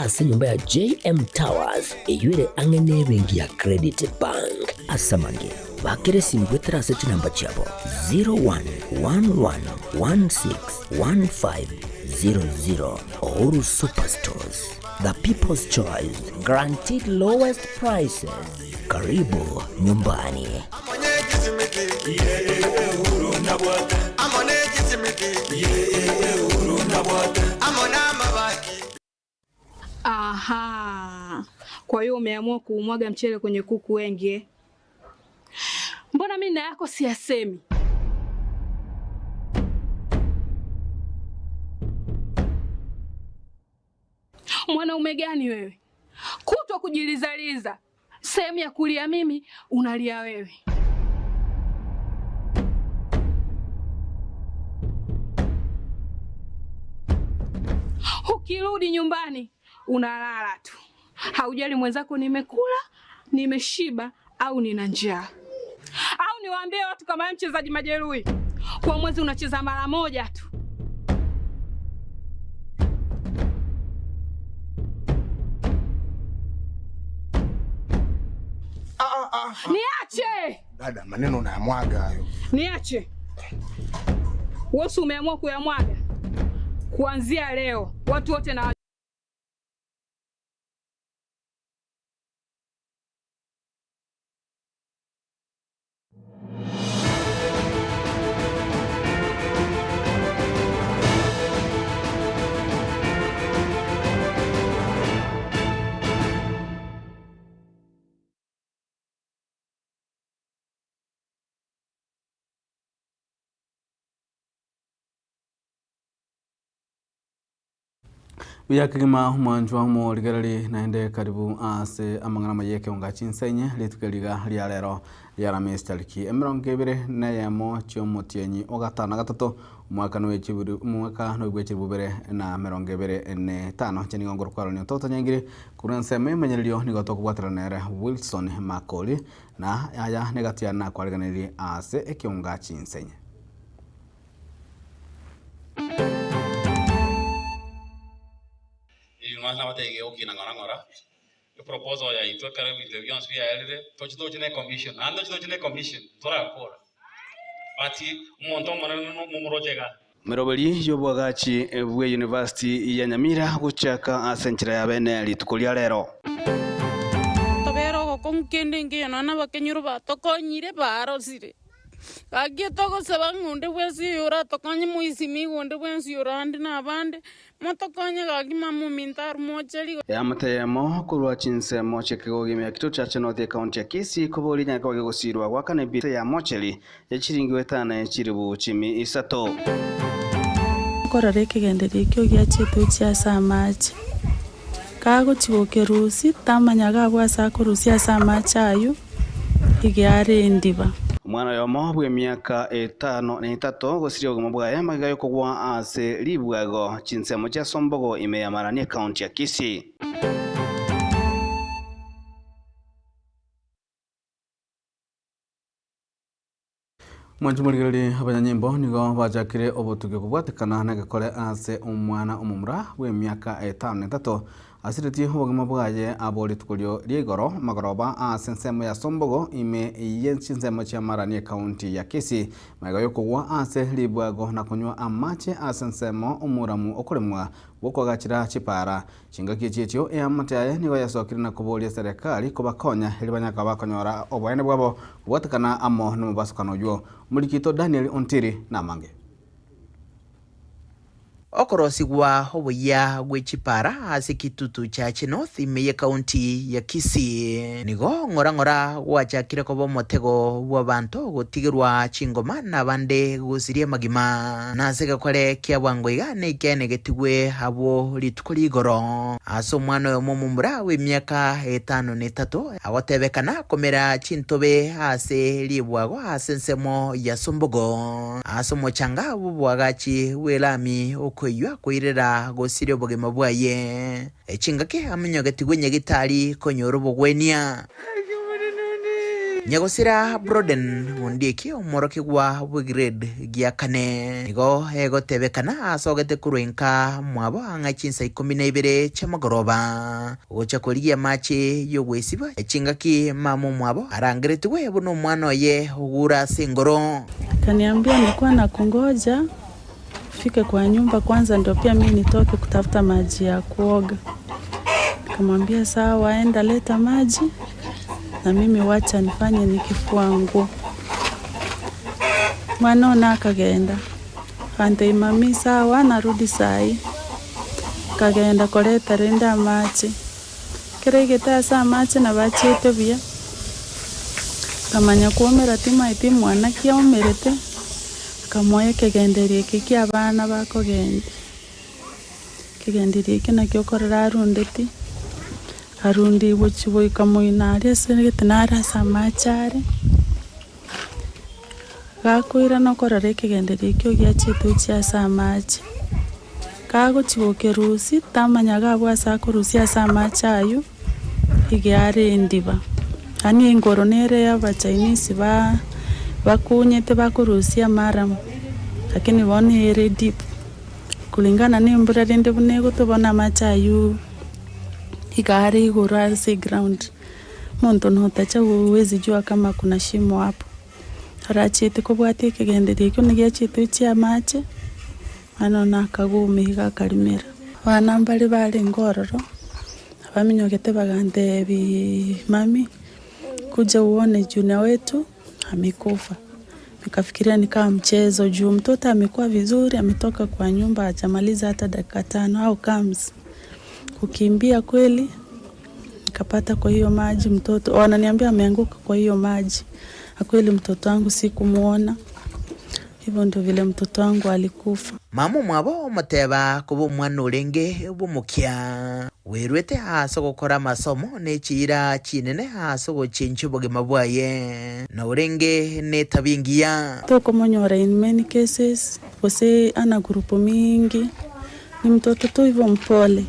ase enyomba ya JM Towers eyio ere ang'e n'ebenki ya Credit Bank. Ase amange, bakera esimi goetera ase chinamba chiabo 0111161500. Uhuru Superstores, the people's choice, guaranteed lowest prices. Karibu nyumbani. Aha. Kwa hiyo umeamua kuumwaga mchele kwenye kuku wengi eh? Mbona mimi na yako siyasemi? Mwanaume gani wewe? Kutwa kujilizaliza, sehemu ya kulia mimi unalia wewe. Ukirudi nyumbani unalala tu, haujali mwenzako nimekula, nimeshiba au nina njaa. Au niwaambie watu kama wewe mchezaji majeruhi, kwa mwezi unacheza mara moja tu. Niache! Dada, maneno unayamwaga hayo. Niache. Wewe si umeamua kuyamwaga? Kuanzia leo watu wote na Buya kegima omwanchwa omorigereri naende karibu ase amang'ana amaya ekeonga chinsenye rituko riga ria rero ria Alhamisi tariki emerongo ebere na eyemo chiomotienyi ogatano na gatato omwaka noechibiri omwaka noigwechiri bubere na emerongo ebere na etano inche nigo ngorokwarania toto nyangire korwa ensemo emenyererio nigo tokobwaterana nere Wilson Makori na aya negatiana nakwariganirie ase ekeonga chinsenye. Erio nonya nabatebirie gegokina ng'ora ng'ora, eproposal yaito ekero ebinto ebi bionsi biaerire, toche toche na ecommission, naende toche toche na ecommission, torakora. But omonto omonene no momoroche igaa. Meroberi y'obwagachi bwe University ya Nyamira gochaka ase enchera ya bene rituko ria rero. Tobere ogokong'u kende nkeiyo nonya nabakenyoro batokonyire barosire. Gaki togosaba ng'a onde bwensi oyoratokonye moisimigwe onde bwensi orande na abande, motokonye gaki mama ominto arwe mocheri. Eamate eyemo korwa chinsemo chi'ekegogo ime ya Kitutu Chache North ekaunti ya Kisii koboria nyare koba gegosirwa goakana ebiri ya mocheri ya chiringi goetana chiribu chimi isato. Nkorora ekegenderio ekio giachete gochia ase amache, kagochia gokerusia, tamanya iga abwo ase akorusia ase amache aywo, iga are endiba. Omwana oyomo bw'emiaka etano na etato gosiria obogima bwaye magega y'okogwa ase ribwago chinsemo chia Sombogo ime ya Marani ekaunti ya Kisii. Mwanche morigererie abanyanyimbo nigo bachakire obotuki kobwatekana na egekore ase omwana omomura bw'emiaka etano na etato asiretie obogima bwaye abo rituko rio ria igoro magoroba ase ensemo ya Sombogo ime ye chinsemo chia Marani ekaunti ya Kisii magega yokogwa ase ribwago na konywa amache ase ensemo omuramu okoremwa gokwagachera chipara chingaki echi echio eamate aye nigo yasokire na koboria serikali kobakonya eri banyaka bakonyora oboene bwabo kobwatekana amo nomobasukano oywo Murikito Daniel Ontiri namange. Okorosigwa obuya gwe chipara ase Kitutu Chache North ime y'ekaunti ya Kisii nigo ng'ora ng'ora gwachakire koba omotego bw'abanto gotigerwa chingoma na abande gosiria amagima. Na ase egekore kia bwango iga nekeene getigwe abwo rituko rigoro ase omwana oyomo omomura bw'emiaka etano na etato agotebekana komera chintobe ase ribwago ase ensemo ya Sombogo ase omochanga bw'oboagachi bw'elami okoiywa koirera gosiria obogima bwaye. Chingaki aminyogetigwe nyagitari konyora obogwenia. Nyagosira Broden Ondieki omworokigwa bw'egrade gia kane nigo egotebekana asogete korwa enka mwabo ang'e chinsa ikomi na ibere chi'amagoroba gocha korigia amache y'ogwesiba chingaki mama omwabo arangeretigwe buna omwana oye ogure ase engoro. Akaniambia nilikuwa nakungoja ufike kwa nyumba kwanza ndio pia mimi nitoke kutafuta maji ya kuoga. Nikamwambia sawa, enda leta maji na mimi wacha nifanye nikifua nguo. Mwana ona akagenda akantebia mami sawa narudi sahi, akagenda koreta rende amache, ekero aigete ase amache nabo achiete buya, akamanya koumera timaeti mwana ki aumerete, akamoa ekegenderio eke kia abana bakogendia. Ekegenderio eke nakio okorora arundeti, akarundia gochia goika moino aria ase egete nare ase amache are, gakoirana okorora ekegenderio ekio giachete gochia ase amache. Kagochia gokerusia, tamanya iga abwo ase akorusia ase amache aywo, iga are endiba. Yaani engoro nere ya abachinese ba bakunyete bakorusia murram, lakini bono ere deep. Kulingana na embura rende buna egotwa bono amache aywo iga are igoro ase eground. Omonto notacha huwezi jua kama kuna shimo hapo. Arachiete kobwatia ekegenderio ekio nigo giachiete gochia amache, bono nakaguma iga akarimera. Abana mbare barenge ororo, abaminyogete bagantebiiii mami, kuja uone junior wetu amekufa. Nikafikiria ni kama mchezo juu mtoto amekuwa vizuri, ametoka kwa nyumba hajamaliza hata dakika tano, how comes? Kukimbia kweli, nikapata kwa hiyo maji mtoto, wananiambia ameanguka kwa hiyo maji. Na kweli mtoto wangu sikumuona. Hivyo ndio vile mtoto wangu alikufa. Mama omwabo omoteba koba omwana orenge bw'omokia, bwerwete ase ogokora amasomo ne chiira chinene ase ogochenchia obogima bwaye, na orenge netabia engiya. Tokomonyora in many cases, gose ana group mingi, ni mtoto tu hivyo mpole,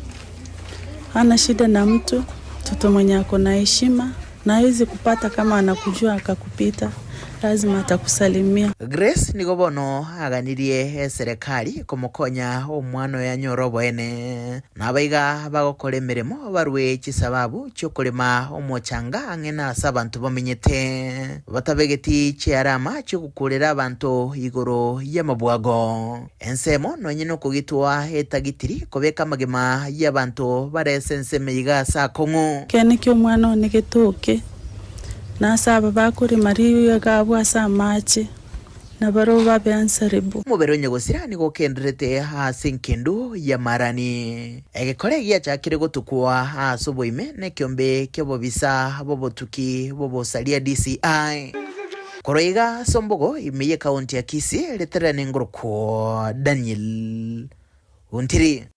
hana shida na mtu, mtoto mwenye ako na heshima na hawezi kupata kama anakujua akakupita, lazima atakusalimia. Grace nigo bono aganirie eserekari komokonya omwana oye anyore oboene, na abaiga bagokora emeremo barue chisababu chi'okorema omochanga ang'e nase abanto bamenyete, batabegeti chiarama chi'ogokuurera abanto igoro y'amabwago. Ensemo nonye nokogitwa etagitiri kobeka amagima y'abanto bare ase ensemo iga ase akong'u. Ekeene ki'omwana one getoke, na ase aba bakorema riiga abwo ase amache, na barabwo babe answerable. Omobere onye gosira nigo okendererete ase engendu y'amarani. Egekore giachakire gotukwa ase oboime nekiombe ki'obobisa bw'obotuki bw'obosaria DCI. Korwa iga ase ombogo ime y'ekaunti ya Kisii ritarera nengorokwo Daniel Ontiri.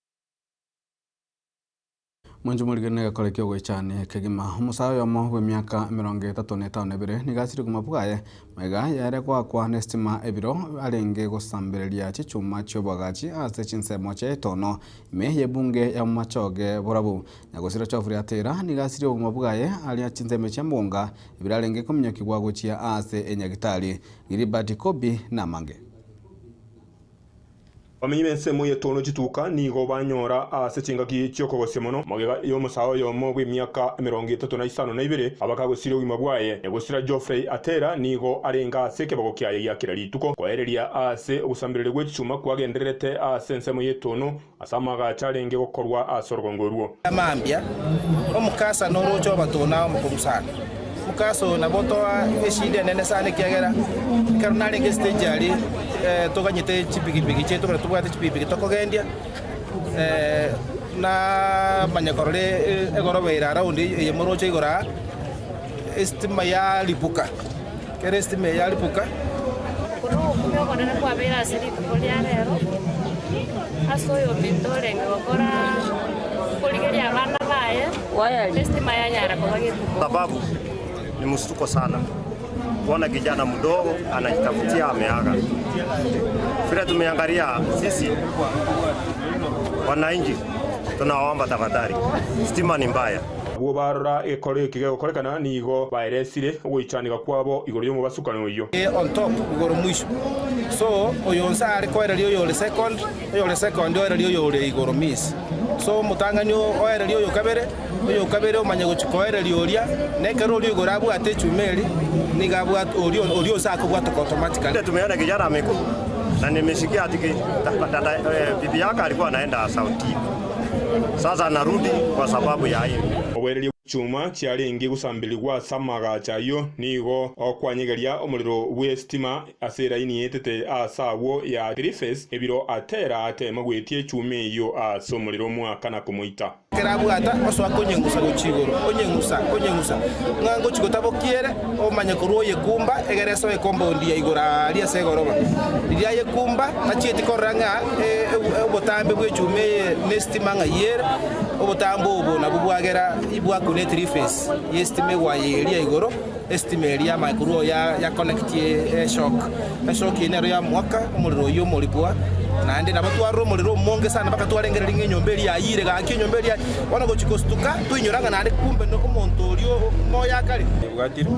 Mwanche morigere negekore ki'ogoichania kegima. Omosae oyomo bw'emiaka emerongo etato na etano na ebere nigo asire komabuga aye magega yare goakwa nestima ebiro arenge gosambereria chichuma chi'oboagachi ase chinsemo chia etono ime y'ebunge ya Bomachoge Borabu. Nyagosira Geoffrey Atera nigo asirie obogima bwaye aria chinsemo chia Mogonga ebiro arenge kominyokigwa gochia ase enyagitari. Gilbert Kobi namange. Bamenyi b'ensemo y'etono chituka nigo banyora ase chingaki chi'okogosia mono magega y'omosae oyomo bw'emiaka emerongo etato na isano na ibere abakagosiria obogima bwaye. Nyagosira Geoffrey Atera nigo arenge ase ekebago kiaye gia kera rituko koereria ase ogosambereria gwe chichuma kwagendererete ase ensemo y'etono ase amagacho arenge gokorwa ase orogongo orwo. Mambia, omokasa noroche obatona omokong'u sana. Omokasa oyo nabo otoa eshida enene sana ekiagera ekero narenge estage aria toganyete chipikipiki chiaito ekero tobwate chipikipiki tokogendia namanya korora egoroba ere around eye moroche igoro aa, estima yaripuka, ekero estima eye yaripuka. Oko nogokumia okonene kwabeire ase rituko ria rero, ase oyominto orenge gokora korigeria abana baye, estima yanyara koba getuko. Sababu ni mshtuko sana kuona kijana mdogo anajitafutia ameaga. Vile tumeangalia sisi wananchi, tunawaomba tafadhali, stima ni mbaya. Abwo barora egekoro eke gegokorekana nigo baeresire ogoichanika kwabo igoro y'omobasukano oyio. On top igoro mwisho so oyo onse are koereria oyore second oyore second oereria oyore igoro miss so omotang'ani oereria oyo kabere oyo kabere omanye gochia koereria oria na ekero oria igoro abwate echuma eria nigo abwate oria oria onse akobwatoka automatically. Tumeona kijana amekufa na nimesikia ati dada bibi yake alikuwa anaenda Sauti sasa anarudi kwa sababu ya hii. Oboereria bw'echuma chiarenge gosamberigwa ase amagacho ayio nigo okwanyegeria omorero bw'esitima ase eraini etete ase agwo ya Three-Phase, ebiro atera atema goetia echuma eyio ase omorero omwaka na komoita. Ekero abwata, osoa konyeng'usa gochia igoro, onyeng'usa, onyeng'usa, ng'a ngochia gotabokia ere, omanye korwa oyekumba, egere esoe ekompound ya igoro aaria ase egoroba. Riria ayekumba, tachieti korora ng'a obotambe bw'echuma eye nesitima ng'ai ere, obotambe obo nabwo bwagera bwakuna ethree-phase y'esitima egwaya eria igoro, esitima eria yamanya korwa oo ya connect eshock. Eshock eye nero yamoaka omorero oyio omoribwa, naende nabo twarora omorero omonge sana mpaka twarengereria ng'a enyomba eria yayire gaki enyomba eria bono gochia gostuka toinyora ng'a naende kumbe omonto oria moyo akare. Ebwatire,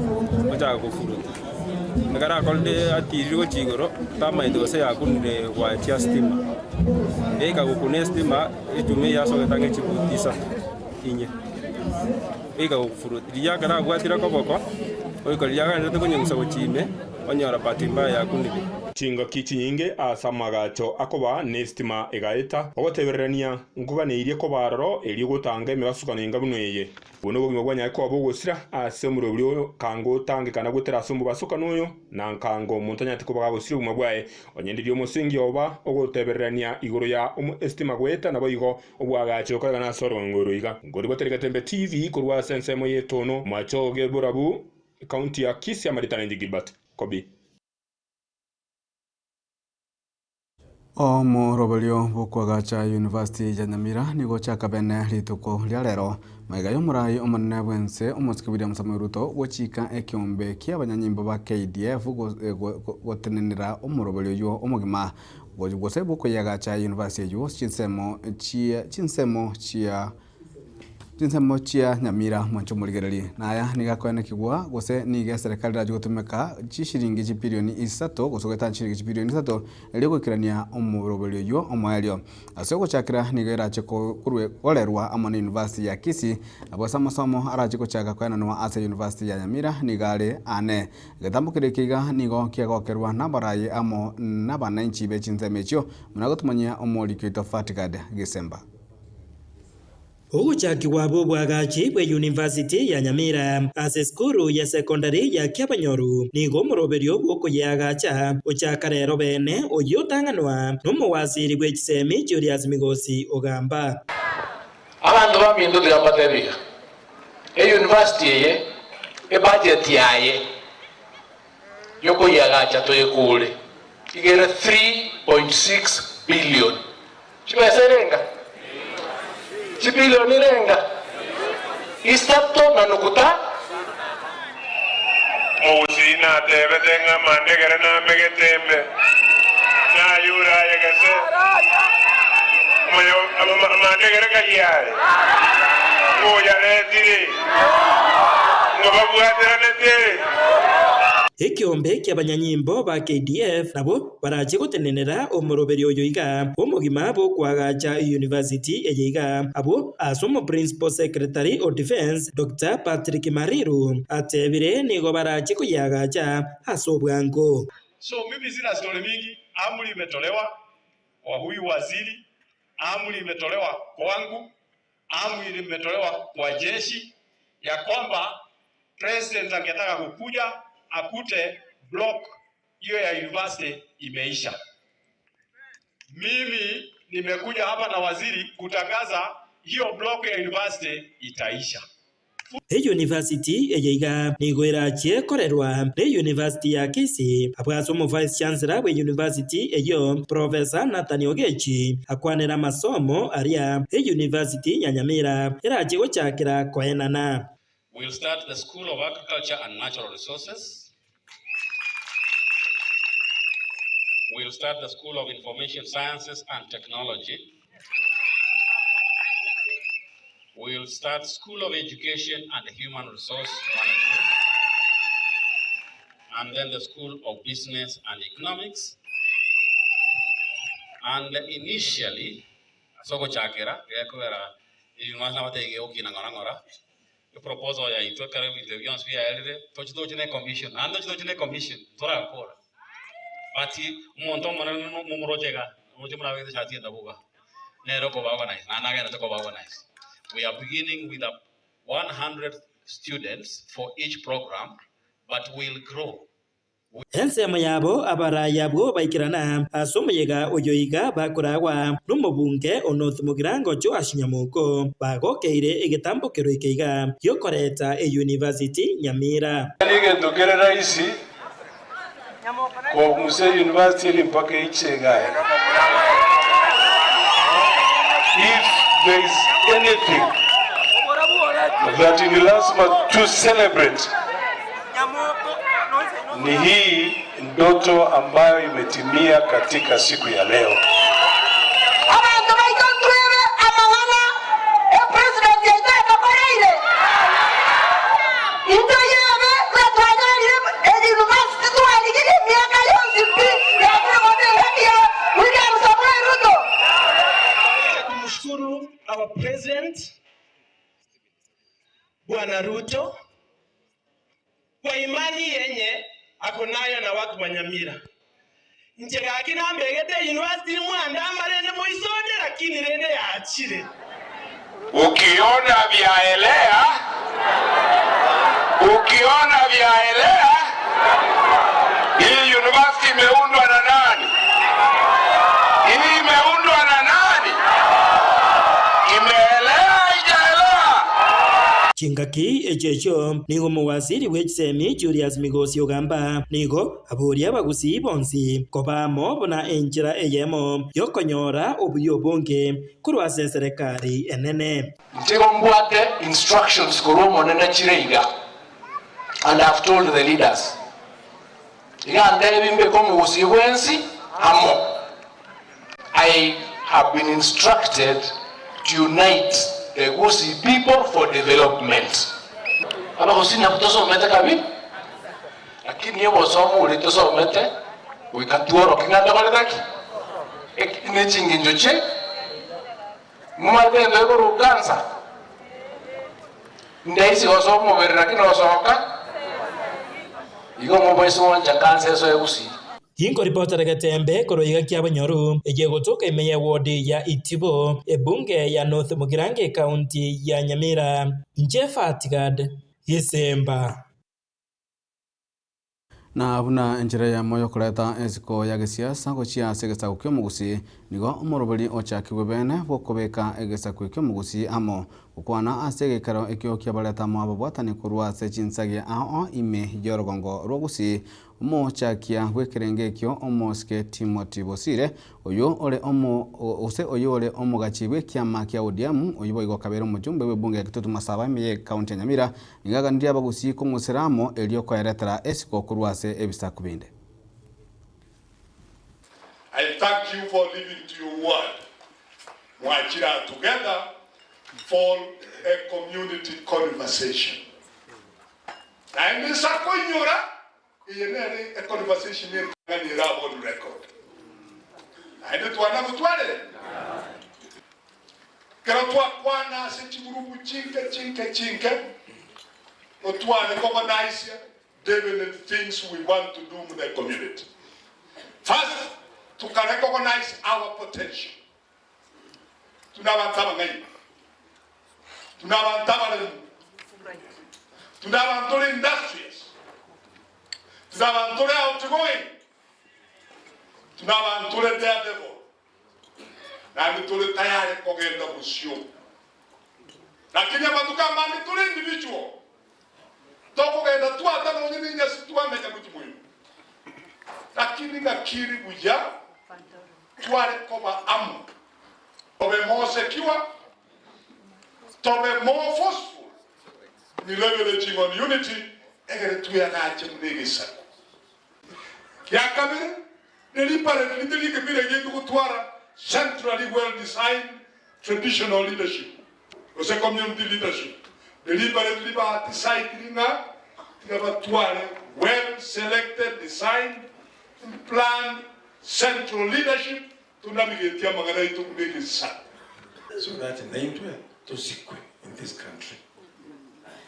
ochaka kofuruta. Ekero akorire atirire gochia igoro, tamaeti gose yakunire gwachia stima. Yaika gokuna estima, echuma eyio asogete ang'e chibuti isato, inye. Yaika gofuruta, riria ekero abwatire koboko, goika riria agenderete konyegusa gochia ime, onyora bahati mbaya yakunire. Chingaki chinyinge ase amagacho akoba nesitima egaeta, ogotebererania nkoganeirie koba aroro erio gotanga emebasukano enga buna eye. Obwo nobogima bwa Nyae koba bogosira ase omorobiri oyo, kanga otangekana gotera ase omobasukano oyo, na nkanga omonto anyarete koba gagosira obogima bwaye. Onye ndiria omosingi oba ogotebererania igoro ya esitima goeta, naboigo obwagachi gokorekana ase orogongo oro iga. Nkori goteria Getembe TV korwa ase ensemo y'etono, Machoge Borabu, Ekaunti ya Kisii Amaritana inche Gilbert Kobi. Omoroberio bw'okoagacha University ya Nyamira nigo ochaka bene rituko ria rero. Magega y'omorai omonene bw'ense omosike William Samoei Ruto gochika ekeombe ki'abanyanyimbo ba KDF gotenenera omoroberio oyio omogima gose bw'okoyeagacha University eyio chinsemo chia chinsemo chia Chinsemo chia Nyamira mwanche omorigererie. Na aya nigo akoenekigwa gose nigo eserekari erache gotumeka chishiringi chipirioni isato gose goetania chishiringi chipirioni isato erio goikerania omoroberio oyio omoerio. Ase ogochakera nigo erache korerwa amo na University ya Kisii nabo ase amasomo arache gochaka koenanwa ase University ya Nyamira nigo are ane. Egetambo keria eke iga nigo kiagokerwa nabarayi amo nabananchi be chinsemo echio buna gotumanyia omoriki oito Fatigad Gisemba. Ogochakigwa bw'obwagachi bwe University ya Nyamira ase esukuru ya secondary ya Kiabanyoru nigo omoroberio bw'okoyeagacha ochaka rero bene oyio otang'anwa nomowasiri bwe chisemi Julius Migosi Ogamba. Abanto baminto tiga mbatebi iga, e university eye ebudget yaye yokoyeagacha toyekore iga ere 3.6 billion. Chibesa erenga? Chibilioni erenga? Isato na nukuta. Omogusii natebete ng'a amandegere namegete embe, naye orayegese amandegere ng'ai are? Ng'o oyaretire? Ng'o babwateranete? Ekeombe ki'abanyanyimbo ba KDF nabwo Barache gotenenera omoroberio oyo iga, omogima bw'okoagacha eyunivasiti eye iga. Abwo ase omoprincipal secretary o defence, Doctor Patrick Mariru, atebire nigo barache koyeagacha ase obwango. So mimi sina story mingi, amri imetolewa kwa huyu waziri, amri imetolewa kwangu, amri imetolewa kwa jeshi ya kwamba president angetaka kukuja akute block hiyo ya university imeisha. Mimi nimekuja hapa na waziri kutangaza hiyo block ya university itaisha. Eyunivasiti eye iga nigo erachie korerwa neyunivasiti ya Kisii, abwo ase omo-vice chancellor bw'eyunivasiti eyio, Professor Nathan Ogechi, akwanera amasomo aria eyunivasiti ya Nyamira erachie gochakera koenana. We'll start the School of Agriculture and Natural Resources. We'll start the School of Information Sciences and Technology. We will start School of Education and Human Resource Management, and then the School of Business and Economics. And initially, ase ogochakera, gekogera university nabatebie gegokina ng'ora ng'ora, eproposal yaito ekero ebinto ebi bionsi biaerire, tochi toche na ecommission, naende tochi toche na ecommission, torakora. But omonto omonene momoroche iga, oroche buna abegete eshati endabu iga, nere okoba organize, naende agenderete koba organize. We are beginning with a 100 students for each program, but will grow. Ensemo yabo abarai abwo baikerana ase omoyega oyo iga bakoragwa nomobunge o North Mugirango Joash Nyamoko, bagokeire egetambokero eke iga giokoreta eyunivasiti Nyamira. Negento kere rahisi kong'usa eyunivasiti eri mpaka eiche iga ere. If there is anything that ni lazima to celebrate ni hii ndoto ambayo imetimia katika siku ya leo. Abanto baito ntwebe amang'ana epresident yaito atokoreire. Intoyebe buna twanyorire eyunivasiti twarigirie emiaka yonsi pi yabire bono engaki ya William Samoei Ruto. Kumshukuru our president Bwana Ruto kwa imani yenye ako nayo na watu wa Nyamira. Inche gaki nambegete university mwandama rende moisonde lakini rende yachire. Ukiona vyaelea, ukiona vyaelea, hii university imeundwa na nani? Hii imeundwa na nani? Imeelea haijaelea? Chingaki echio echio nigo omowaziri bwe chisemi Julius Migosi ogamba nigo aboria abagusii bonsi koba amo buna enchera eyemo yokonyora obuya obonge korwa ase eserekari enene. Inche igo mbwate instructions korwa Omonene chire iga, and I have told the leaders, iga antebi mbeke omogusii bwensi amo. I have been instructed to unite the Gusii people for development. Abagusii nabwo tosomete kabi, lakini obosomo oria tosomete goika tworoke ng'a ntokorete ki? Eki ne chingencho chie momanyete egento gekorwa cancer? Ndaisi gosoa omobere lakini osoka igo omobaise gwancha cancer esoe Gusii. Inkoripotera getembe korwa iga kia Bonyoru, eye egotoka ime ye ward ya Itibo, ebunge ya North Mugirango ecounty ya Nyamira. Inche Fatgad Gisemba. Na buna enchera eyemo y'okoreta esiko ya gesiasa gochia ase egesaku ki'omogusii, nigo omoroberi ochakigwe bene bw'okobeka egesaku eki'omogusii amo gokwana ase egeikaro ekio kiabareta amo ababwatani korwa ase chinsagia ao ime y'orogongo rwa Gusii. Omochakia bw'ekerengo ekio omosike Timothy Bosire, oyio ore omo gose oyio ore omogachi bw'ekiama kia ODM, oyio boigo okabeire omojumbe bw'ebunge ya Kitutu Masaba ime y'ecounty ya Nyamira, nigo aganirie abagusii kong'usera amo erio koeretera esiko korwa ase ebisaku binde. I thank you for living to your word. Mwachire together for a community conversation. Naende inse akoinyora, eye nere a conversation entang'ani ere abwo on record. Naende twana gotwarire? Ekero twakwana ase chigurupu chinke chinke chinke, totware kogonaisia definite things we want to do in the community. First, to recognize our potential. Tuna abantu abang'aini, tuna abantu abaremu, tuna abantu ore industrious, tuna abantu ore outgoing, tuna abantu ore daredevil, naende tore tayari kogenda bosio. Lakini amatuko amange tore individual, tokogenda twata nonye na enyasi twamenya gochia moino. Lakini ngakiri buya tware koba amo, tobe more secure, tobe more forceful in leveraging on unity, egere tweagache buna egesaku. Kia kabere, deliberately teri ekebira giaito gotwara centrally well designed traditional leadership. Gose community leadership deliberately ba decidiri ng'a tiga batware well selected, designed and planned central leadership to navigate amang'ana aito buna egesaku. So that naintwe tosikwe in this country.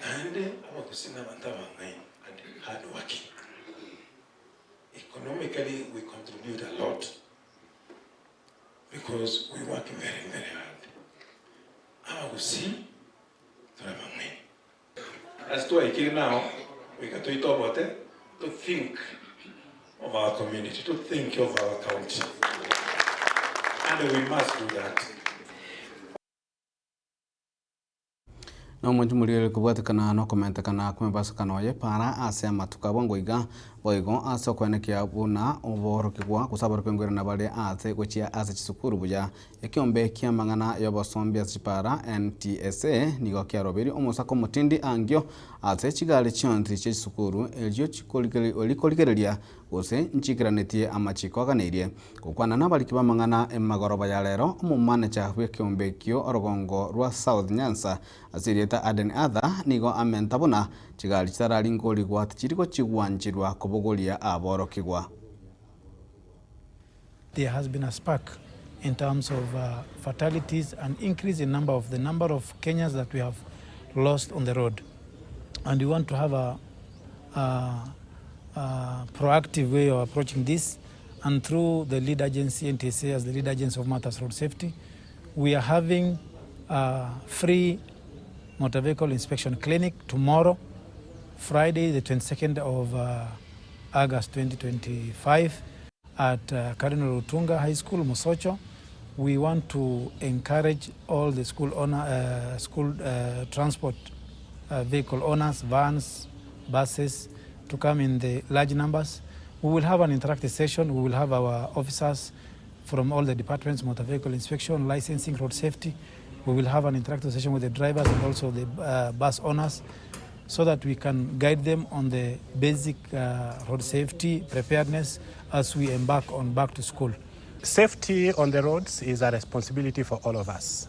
Naende abagusii nabanto abang'aini and hard working. Economically we contribute a lot because we work very very hard. Abagusii tore abang'aini. Ase twaikire nao goika toitobote to think of our community, to think of our county and we must do that. Na omonto omoriri kobwatekana nokomentekana kw'emebasokano y'epaara ase amatuko a bwango iga, boigo ase okoenekia buna oborokigwa gose aborokigwa nkoirana bare ase gochia ase chisukuru buya. Ekeombe ki'amang'ana y'obosombi ase chipaara, NTSA, nigo kiarobeire omosako omotindi angio ase chigari chionsi chie chisukuru erio rikorigereria gose nchiikeranetie amachiko aganeirie. Gokwana nabariki b'amang'ana emagoroba ya rero, omomanecha bw'ekeombe ekio orogongo rwa South Nyanza ase erieta Aden Arthur nigo amenta buna chigari chitararingorigwa tichiri gochigwancherwa kobogoria aborokigwa. There has been a spark in terms of fatalities and increase in number of the number of Kenyans that we have lost on the road. And we want to have a, a, a proactive way of approaching this. And through the lead agency, NTSA, as the lead agency of matters road safety, we are having a free motor vehicle inspection clinic tomorrow, Friday, the 22nd of August 2025, at Cardinal Otunga High School, Mosocho. We want to encourage all the school owner, school transport vehicle owners, vans, buses, to come in the large numbers. We will have an interactive session. We will have our officers from all the departments, motor vehicle inspection, licensing, road safety. We will have an interactive session with the drivers and also the bus owners so that we can guide them on the basic road safety preparedness as we embark on back to school. Safety on the roads is a responsibility for all of us.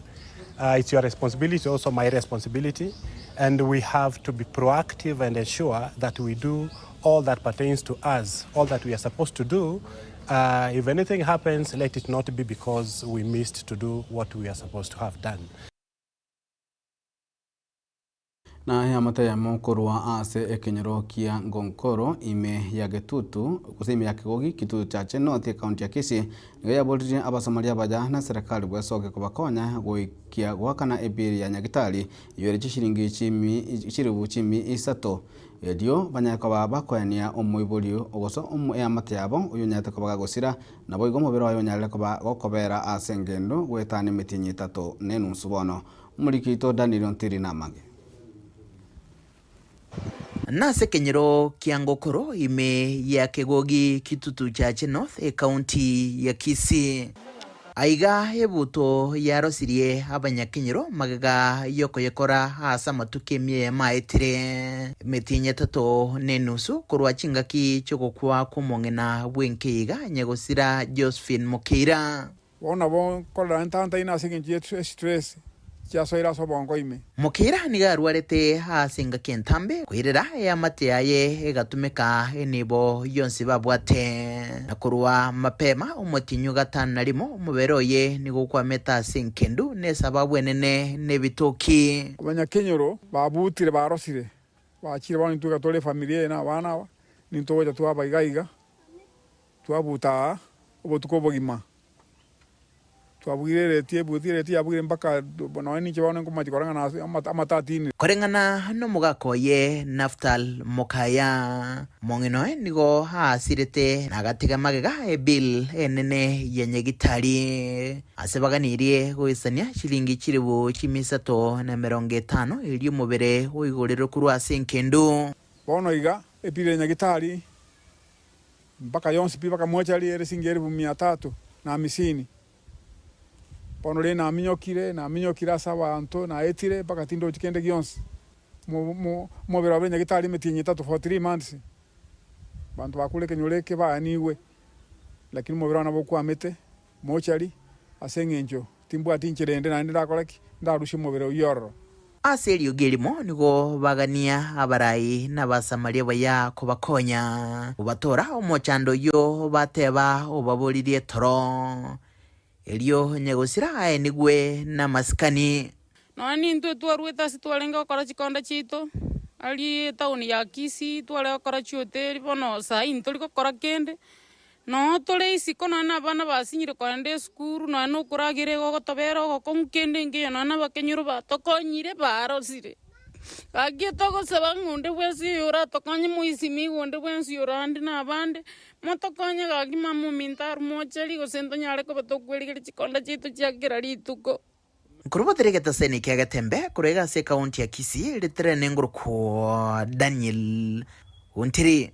It's your responsibility, also my responsibility, and we have to be proactive and ensure that we do all that pertains to us, all that we are supposed to do. If anything happens, let it not be because we missed to do what we are supposed to have done. Na eamate eyemo korwa ase ekenyoro kia Ngonkoro ime ya Getutu gose ime ya Kegogi Kitutu Chache North ekaunti ya Kisii nigo yaboririe abasomali abaya na eserekari bwesoke kobakonya goikia goakana ebiri ya Nyagitari eywo ere chishiringi chimi chiribu chimi isato erio banyare koba bakoenia omoibori gose eamate yabo oyo onyarete koba gagosira naboigo omobere oye onyarire koba gokobera ase engendo goetana emetienyi etato na enusu bono. Omoriki oito Daniel Ontiri namage. Nase ekenyoro kia Ngokoro ime ya Kegogi Kitutu Chache North ekaunti ya Kisii. Aiga ebuto yarosirie abanyakenyoro magega y'okoyekora ase amatuko emia eyemo aetire emetienyi etato na enusu korwa chingaki chi'ogokwa kw'omong'ina bw'enkeiga nyagosira Josephine Mokeira. Bono nabo nkorora ntantaine ase engencho ye estress chiasoire ase obongo ime. Mokeira nigo arwarete ase engaki entambe, koirera eamate yaye egatumeka enibo yonsi babwate. Na korwa mapema omotienyi o gatano na rimo omobere oye nigo okwamete ase enkendu na esababu enene nebitoki. Abanyakenyoro babutire barosire, bachire bono intwe iga tore efamiri eye na abana aba, nintwe togocha twaba iga iga, twabuta aa obotuko obogima. Twabugire ereti ebuti ereti yabugire mpaka nonya ninche bono nkomachi koreng'ana ase amatatini. Koreng'ana nomogaka oye Naftal mokaya, mong'ina oye nigo aasirete na agatiga magega ebill enene ya nyagitari. Ase baganirie goisania chilingi chilifu chimia isato na emerongo etano erio omobere oigorerwe korwa ase enkendu. Bono iga ebill ya nyagitari Mpaka yonsi pi bakamocha riere singi elifu mia tatu na hamisini. Bono rende naminyokire, naminyokire ase abanto, naetire mpaka tindochi kende gionsi. Omobere obe nyagitari emetienyi etato for 3 months. Abanto bakure ekenyoro eke baanigwe, lakini omobere one nabo okwamete mochari ase eng'encho. Timbwati inchera ende naende ndakore ki? Ndarusie omobere oyio ororo. Ase eriogi erimo nigo bagania abarai na Abasamaria baya kobakonya kobatora omochando oyio bateba obaboririe toro. Erio nyagosira aenigwe namasikani. Nonya nintwe twaruete ase twarenge gokora chikonda chiaito, aria etown ya Kisii tware gokora chihoteli, bono sai ntori gokora kende, Noo tore isiko nonya na abana basinyire kogenda esukuru, nonya na okoragera igo ogotobera ogokong'u kende nkeiyo nonya na abakenyoro batokonyire barosire. Gaki togosaba ng'a onde bwensi oyo oratokonye moisimi iga onde bwensi orande na abande, motokonye gaki mama ominto arwe mochari gose ntonyare koba tokwerigeria chikonda chiaito chia kera rituko. Nkorobotera egetaseni kia Getembe korwa iga ase ekaunti ya Kisii ritere nengorokwo Daniel Ontiri.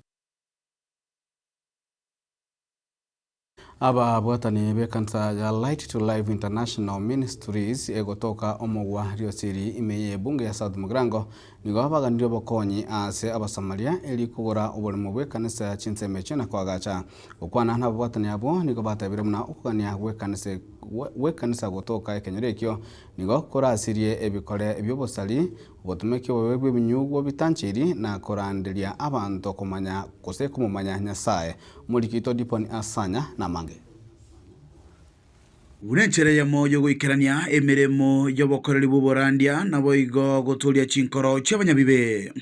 Ababwatani b'ekanisa ya Light to Life International Ministries egotoka omogwa Riosiri ime y'ebunge ya South Mugirango nigo baganirie obokonyi ase Abasamaria eri kogora oboremo bw'ekanisa chinsemo echio na koagacha. Gokwana nababwatani abwo nigo batebire buna okogania gw'ekanisa gw'ekanisa gotoka ekenyoro ekio nigo korasirie ebikore bi'obosari Obotomeki obobe bw'ebinyugwa bitanchiri na koranderia abanto komanya gose komomanya Nyasae. Omoriki oito Dipon Asanya namange. Buna enchera eyemo y'ogoikerania emeremo y'obokoreri bw'oborandia, naboigo gotoria chinkoro chi'abanyabibe.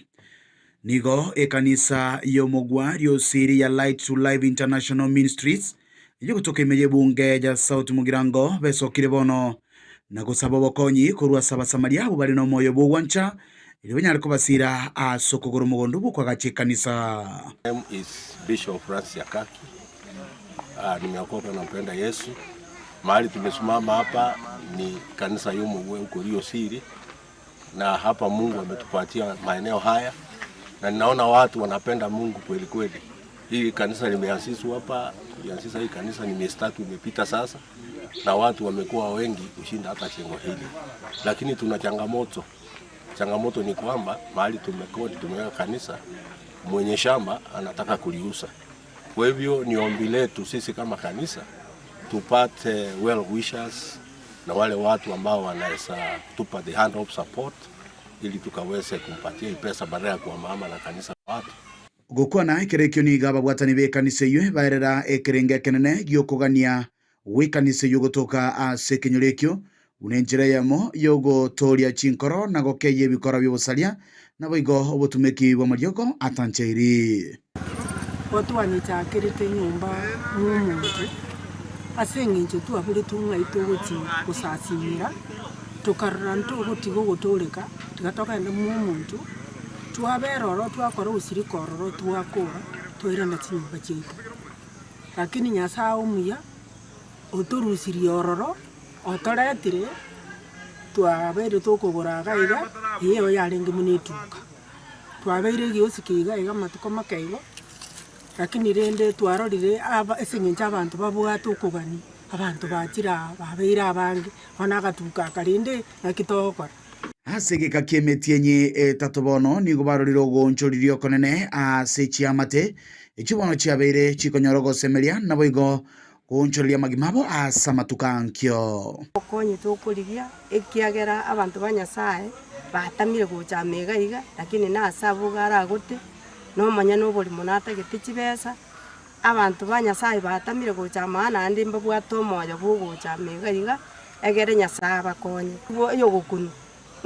Nigo ekanisa y'omogwa riosiri ya Light to Life International Ministries Eyogotoka ime y'ebunge ya South Mugirango besokire bono na gosaba obokonyi korwa ase Abasamaria abwo bare nomoyo bw'ogwancha, erio banyare kobasiira ase okogora omogondo bw'okoagacha ekanisa. Name is Bishop Francis Akaki. Ah, nimeokoka nampenda Yesu. Mahali tumesimama hapa ni kanisa y'Omogwe huko Rio Siri, na hapa Mungu ametupatia maeneo haya na ninaona watu wanapenda Mungu kweli kweli. Hii kanisa limeasiswa hapa, tuliasisa hii kanisa ni miezi tatu imepita sasa, na watu wamekuwa wengi kushinda hata jengo hili, lakini tuna changamoto. Changamoto ni kwamba mahali tumekodi, tumeweka kanisa, mwenye shamba anataka kuliuza. Kwa hivyo ni ombi letu sisi kama kanisa tupate well wishers na wale watu ambao wanaweza tupa the hand of support ili tukaweze kumpatia hii pesa badala ya kuhamahama na kanisa watu. Gokwana ekero ekio nigo ababwatani b'ekanisa eyio baerera ekerengo ekenene gi'okogania gw'ekanisa eyio gotoka ase ekenyoro ekio, buna enchera eyemo y'ogotooria chinkoro na gokeyia ebikora bi'obosaria, naboigo obotumeki bw'amariogo atancheiri. Gotwanyechakerete enyomba y'omonto, ase eng'encho twaboretwe ng'ai togochi gosasimera, tokarora ntogotiga ogotooreka, tiga togende mw'omonto, twabera ororo twakora obosirika ororo twakora, twairana chinyomba chiaito. Lakini Nyasaye omuya, otorusirie ororo, otoretire, twabeire tokogora iga iga, eyio yarenge buna etuka. Twabeire egiosi iga iga amatuko make igo, lakini rende twarorire aba ase eng'encho abanto babwate okogania, abanto bachire aa babeire abange, bono agatuka aka rende naki togokora. Ase egeka ki'emetienyi etato bono nigo barorire ogoonchoriria okonene ase chiamate echio bono chiabeire chikonyora ogosemeria, naboigo goonchoreria amagima abo ase amatuko ankio. Okonye tokorigia, ekiagera abanto ba Nyasae batamire gocha amo iga iga, lakini nase abwo iga aragote, nomonyene oborimo natagete chibesa, abanto ba Nyasae batamire gocha amo aa naende mbabwate omoyo bwa ogocha amo iga iga, egere Nyasae abakonye. Oyogokunwa,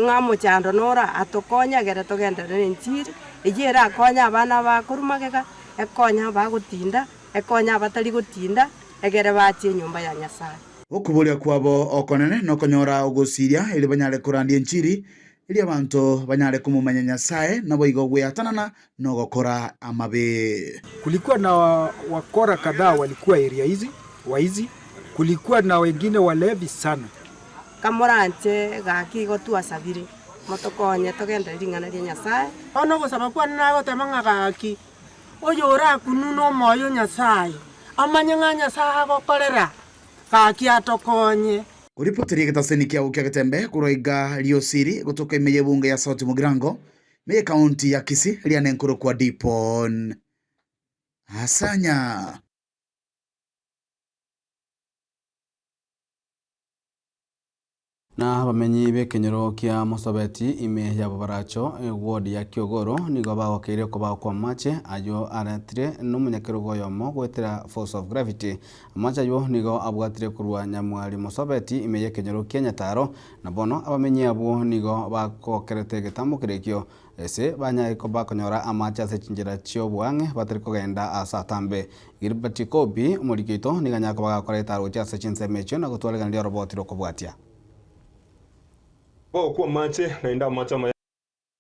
ng'a omochando noro atokonye egere togenderere na enchiri, eyio erakonye abana abakorwa magega, ekonye abagotinda. Ekonya abatari gotinda, egere bachie enyomba ya Nyasae. Okoboria kwabo okonene nokonyora ogosiria, erio banyare korandia enchiri, erio abanto banyare komomanya Nyasae, naboigo gweatanana nogokora amabe. Kulikuwa na wakora kadhaa walikuwa area hizi, waizi, kulikuwa na wengine walevi sana. Kamoranche gaki igo twasabire, motokonye togenderere ring'ana ria Nyasae. Bono ogosaba kwane nagoteba ng'a gaki, Oyorakunune omoyo o Nyasae, amanye ng'a Nyasae agokorera, gaki atokonye. Koripoteria egetaseni kiao kia Getembe korwa iga Riosiri gotoka ime y'ebunge ya South Mugirango, ime y'ekaunti ya Kisii riane nkorokwa Dipon Asanya. Na abamenyi b'ekenyoro kia Mosobeti ime ya Bobaracho, eward ya Kiogoro, nigo bagokeire okobao kw'amache ayio aretire nomonyakerogo oyomo goetera force of gravity. Amache ayio nigo abwatire korwa Nyamwari Mosobeti ime y'ekenyoro kia Nyataro, na bono abamenyi abwo nigo bagokerete egetambo keria ekio ase banyare bakonyora amache ase chinchera chi'oboang'e batari kogenda ase atambe. Gilbert Kobi, omoriki oito, nigo anyare koba gakora etaro gochia ase chinsemo echio na gotwareganeria oroboti rw'okobwatia. Gokwa amache, naende amache amaya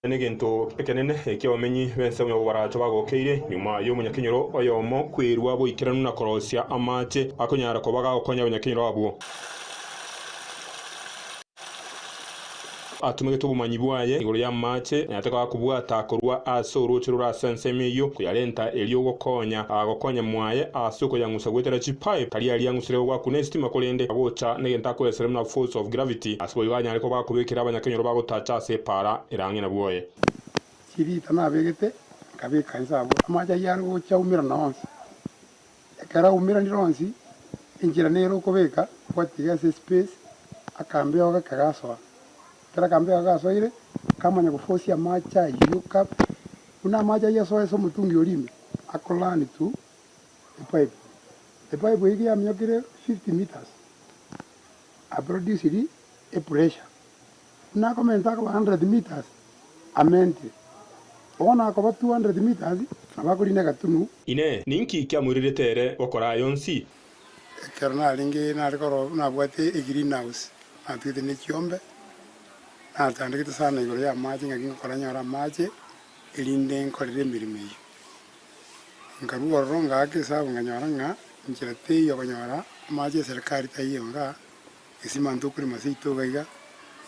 negento ekenene ekio abamenyi b'ensemo ya Bobaracho bagokeire nyuma y'omonyakenyoro oyomo kwerua boikeranu na korosia amache akonyara koba gagokonya abanyakenyoro abwo. Atumegete obomanyi bwaye igoro y'amache, na yataka kobwata korwa ase orooche rore ase ensemo eyio, koyarenta erio gokonya gokonya mwaye ase okoyang'usa goetera chipipe. Tari aria ang'usire goakuna esitima korende agocha negento akoresera buna force of gravity, ase boigo anyare koba akobekera abanyakenyoro bagotacha ase epaara ere ang'e na bwoye. Chirita nabegete, nkabeka inse abwo, amache ayio are gocha aumerana onsi. Ekero aumeranire onsi, enchera nere okobeka, gwatiga ase espace, akambeo gake gasoa. Ekero akambeo aka gasoire, kamanya gofosia amache ayio ka buna amache ayio asoa ase omotungi oria ime, akolani to epipe. Epipe eyio yaminyokire 50 metres, aproduciri epressure. Buna akomenta akoba 100 metres, amentire. Bono akoba 200 metres, nabo akorina egatunu. Inee! Ninki kiamoirerete ere gokora aya onsi? Ekero narenge nare korora nabwate egreenhouse, natugete ne chiombe, natandegete sana igoro y'amache ng'aki ngokora nyore amache, erinde nkorere emeremo eyio. Nkarua ororo ngaaka esabu nkanyora ng'a nchera teiyo okonyora amache eserekari taiyo igaa, Gesima ntokorema seito iga iga,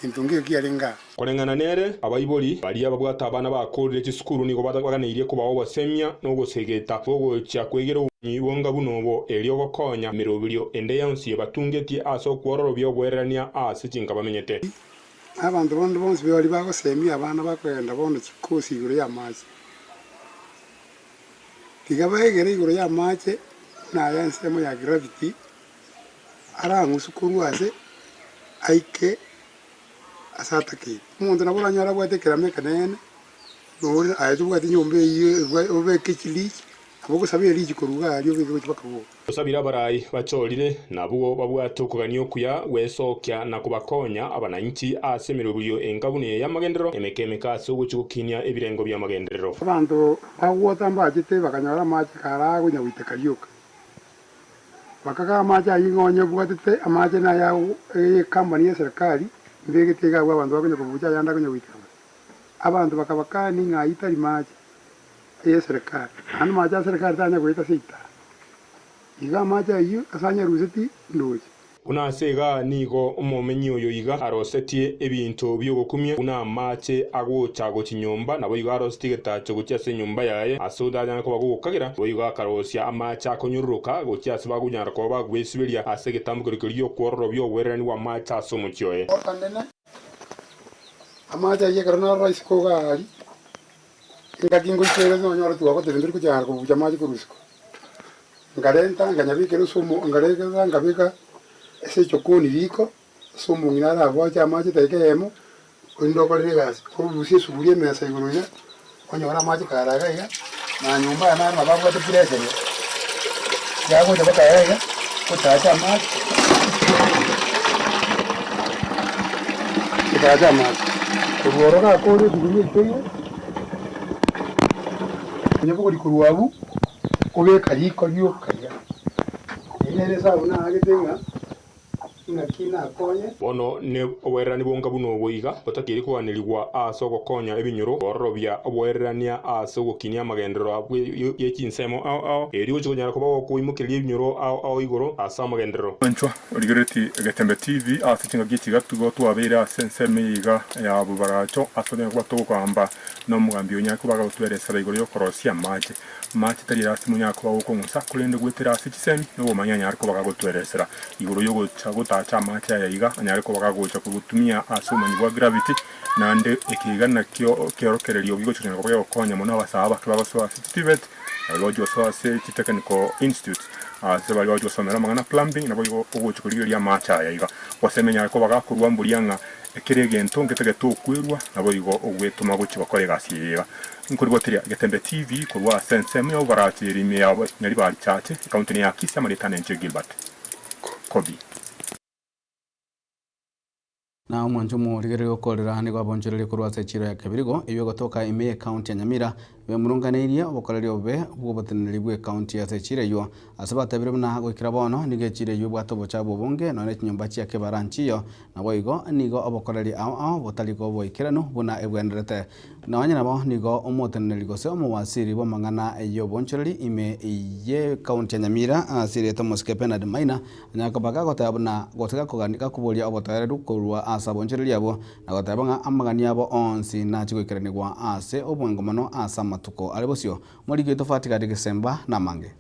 gento nkeiyo kiarenge aa. Koreng'ana nere, abaibori baria babwate abana bakoorire chisukuru nigo baganeirie kobao obosemia na ogosegeta kw'ogochia kwegera obomanyi bonga buna obo, erio gokonya emeroberio ende yonsi ebatungetie ase okwororobia oboererania ase chinka bamenyete. Abanto bonde bonsi baria bagosemia abana bakogenda bono chikosi igoro y'amache, tiga baegere igoro y'amache buna aya ensemo ya gravity, arang'uswe korwa ase aike ase atakeire. Omonto nabo oranyore abwate ekerama ekeneene, nore aye tobwati nyomba eyio obeke chilichi, nabo ogosaba erichi korwa iga aria obeke gochia mpaka boka. Osabire abarai bachorire, nabwo babwate okogania okuya gwesokia na kobakonya abananchi ase emeroberio enga buna eye y'amagenderero emeke emeke ase ogochia gokinia ebirengo bi'amagenderero. Abanto bagwota mbachete bakanyora amache kare agonyagoiteka rioka. Bakagaa amache ayio ng'a onye obwatete amache naya ecompany y'eserekari mbegete iga abwo abanto bakonya kobucha ayande akonya goiteka bosa. Abanto bakabakani ng'a ayio tari mache y'eserekari, naende mache a serekari tanya goeta ase itaara. Iga amache ayio ase anyaruseti ndoche. Buna ase iga nigo omomenyi oyo iga arosetie ebinto bi'ogokumia, buna amaache agocha gochia nyomba, naboigo arosetie egetacho gochia ase enyomba yaye, ase otanyare koba gogokagira, boigo akarosia amaache akonyororoka gochia ase bakonyara koba bagwesiberia ase egetambokero keria gi'okwororobia oboererani bw'amaache ase omochie oye. Amache ayio ekero narora isiko iga aria, engaki ngoika ere nonyore twagotire ntori kochaka kobucha amache korwa isiko. Nkarenta nkanyabekera ase omo nkareta nkabeka ase echokoni riko, ase omong'ina araboche amache edageka eyemo, korende okorere egasi, orusie esuguria emesa igoro iga, onyore amache kare iga iga, na nyomba aya naro nabo abwate pressure iga, yagocha mpaka iga iga, gochacha amache, gochacha amache. Korwa oro gakore esuguria eichoire, onyebogori korwa abwo. Obeka riko rioka iga. Eye nere esabu naagete ng'a ing'aki nakonye. Bono ne oboererani bonga buna obo iga botakeire koganerigwa ase ogokonya ebinyoro kororobia oboererania ase ogokinia amagenderero ye chinsemo ao ao, erio gochia konyara koba gokoimokereria ebinyoro ao ao igoro ase amagenderero. Mwanchwa origereretie Egetembe TV ase chingaki echi iga tigo twabeire ase ensemo eye iga ya Bobaracho ase tonyare koba togokamba na omogambi onyare koba agotweresera igoro yokorosia amache. Amache tari ase monyare koba gokong'usa, korende goetera ase chisemi na obomanyi anyare koba gagotweresera igoro y'ogocha gotacha amache aya iga, anyare koba gagocha kogotumia ase obomanyi bwa gravity, naende eke iga nakio ekeorokererio gigocha konya koba gegokonya mono abasae abake bagosoa ase chiTVET. Naboigo ogochia gosoa ase chitechnical institutes ase baria bagochia gosomera amang'ana plumbing naboigo ogochia korigereria amache aya iga. Gose emenyare koba gakorwa mbuya ng'a ekero egento ngetagete okwerwa naboigo ogwetoma gochia gokora egasi eye iga. Nkoriboteria Getembe TV korwa ase ensemo ya Obarache ere ime ya Nyaribari Chache, ekaunti ya Kisii amarieta nenche Gilbert Kobi. Na omwancho omorigereria okorera nigo abonchorerie korwa ase echiro ya Kebirigo, eyio egotoka ime y'ekaunti ya Nyamira, bemurunganeirie obokoreri obobe bw'oboteneneri bw'ekaunti ase echiro eyio. Ase batebire buna goikera bono nigo echiro eyio ebwate obochabu obonge nonya ne chinyomba chia kebara nchiyo, naboigo nigo obokoreri ao ao botari koboikeranu buna ebwenerete. Nonya nabo nigo omoteneneri gose omowasiri bw'amang'ana y'obonchoreri ime y'ekaunti ya Nyamira ase erieta omosike Bernard Maina anyare koba gagoteba buna gose gakogani gakoboria obotoereru korwa ase abonchoreri abwo na goteba ng'a amagani abo onsi nache goikeranigwa ase obwango mono ase amatuko are bosio. Moriki oito Fatigadi Gesemba namange.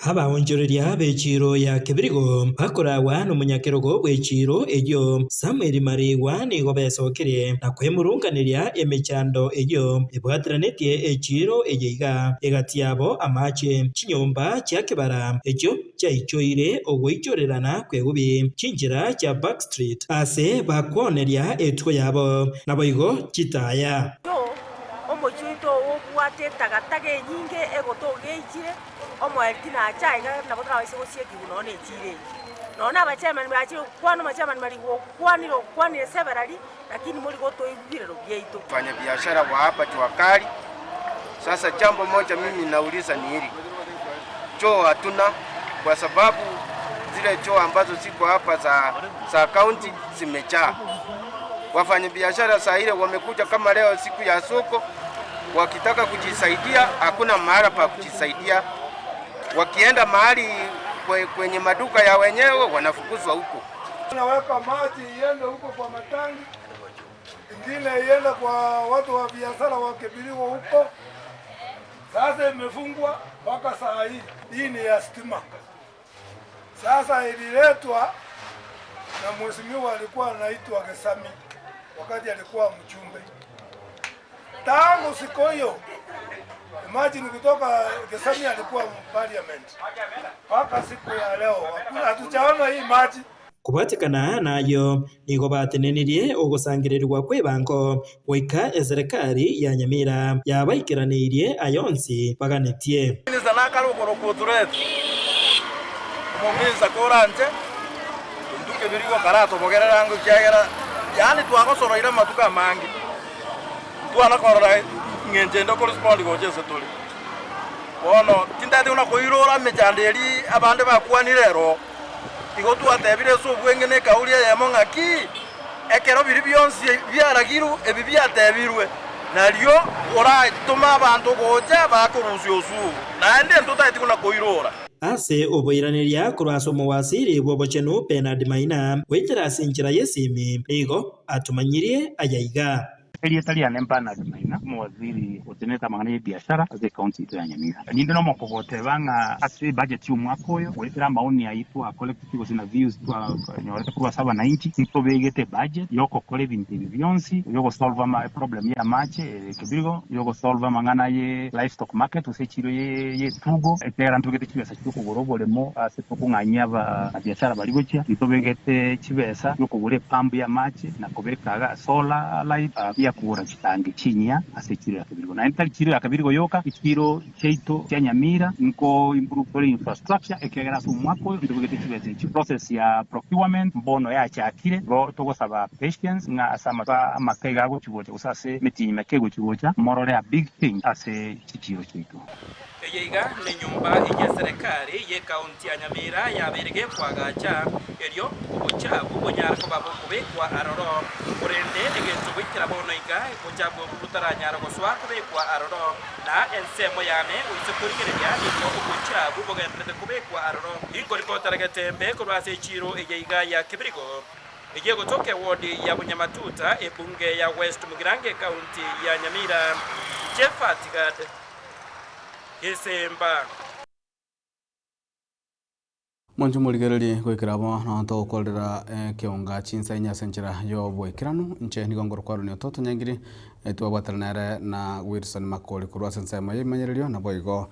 Abaonchoreria b'echiiro ya Kebirigo bakoragwa nomonyakerogo bw'echiiro eyio Samuel Marigwa nigo besokirie na kwemurunganeria emechando eyio ebwateranetie echiiro eye iga, egati yabo amache, chinyomba chia kebara echio chiaichoire ogoichorerana kw'eubi, chinchera chia Back Street ase bakwoneria etugo yabo, naboigo chitaya. Omochie oito obwate etagataga enyinge egotoga eichire. Omoerio tinacha aiga nabo torabaise gosiekigwa nonya ne echiira eye. Nonya na abachairman bachire gokwana omochairman bari gokwanire okwanire severally lakini mori gotoigwa birero biaito. Mfanya biashara wa hapa jua kali. Sasa jambo moja mimi nauliza ni hili, choo hatuna kwa sababu zile choo ambazo ziko hapa za, za county zimejaa. Wafanyabiashara saa ile wamekuja kama leo siku ya soko, wakitaka kujisaidia hakuna mahala pa kujisaidia. Wakienda mahali kwenye maduka ya wenyewe wanafukuzwa huko. Naweka maji iende huko kwa matangi, ingine iende kwa watu wa biashara wa Kibirigo huko. Sasa imefungwa mpaka saa hii. Hii ni ya stima. Sasa ililetwa na mheshimiwa alikuwa anaitwa Gesami wakati alikuwa mjumbe. Tangu siku hiyo, imagine kutoka Gesami alikuwa parliament mpaka siku ya leo hakuna, hatujaona hii maji. Kobwatekana nayo nigo batenenirie ogosangererigwa kw'ebango goika eserekari ya Nyamira yabaikeraneirie aya onsi baganetie. Omominista nakare okorokwa Otureti, omominista koranche intwe kebirigo karatobogerere ango ekiagera yaani twagosoroire amatuko amange, ntwana korora ng'encho ende okorespondi gocha ase tore. Bono tintagete buna koirora emechando eria abande bakwanire ero, igo twatebire ase obweng'e na ekauri eyemo ng'aki, ekero biria bionsi biaragirwe ebi biatebirwe, nario oratome abanto gocha bakorusia osuru, naende ntotageti buna koirora. Ase oboiraneria korwa ase omowasiri bw'obochenu Bernard Maina, goetera ase enchera y'esimi, nigo atomanyirie aya iga. Erieta riane Bernard Maina, omowaziri otenenete amang'ana y'ebiashara ase ecounty yaito ya Nyamira. Ninde nomoko goteba ng'a ase ebudget y'omwaka oyo, goetera amaoni ayio twacollecteti gose na views twanyorete korwa ase abananchi, ntobegete ebudget yogokora ebinto ebi bionsi, yogosolve ama eproblem y'amache ere Kebirigo, yogosolve amang'ana ye livestock market gose echiro y'etugo, ekiagera ntobegete chibesa chi'okogora oboremo ase tokong'anyia ababiashara baria gochia, ntobegete chibesa chi'okogora epump y'amache na kobeka iga solar light, buya kogora chitangi chinyia ase echiro ya Kebirigo. Naende tari chiro ya Kebirigo yoka, echiro chiaito chia Nyamira nko improve tore infrastructure ekiagera ase omwaka oyo ntobegete chibesa echi. Process ya procurement mbono yachakire, igo togosaba patience ng'a ase amatuko amake iga agochi gocha gose ase emetienyi meke egochi gocha morore a big change ase chichiro chiaito. Eye iga nenyomba y'eserekari y'ekaunti ya Nyamira yabeire gekoagacha, erio obochafu bonyare koba bokobekwa aroro. Korende egento goikera bono iga, obochafu obwo botaranyara gosoa kobekwa aroro, na ensemo yane oise korigereria nigo obochafu bogendererete kobekwa aroro. Inkoripotera getembe korwa ase echiiro eye iga ya Kebirigo, eye egotoka ewodi ya Bunyamatuta, ebunge ya West Mugirango ekaunti ya Nyamira. Jephat Gad. Gesemba. Mwanche morigererie goikera abo nao togokorera ekeonga chinsa inye ase enchera y'oboikeranu. Inche nigo ngorokwarania Ototo Nyangiri, twabwatana nere na Wilson Makori korwa ase ensemo y'ebimanyererio, naboigo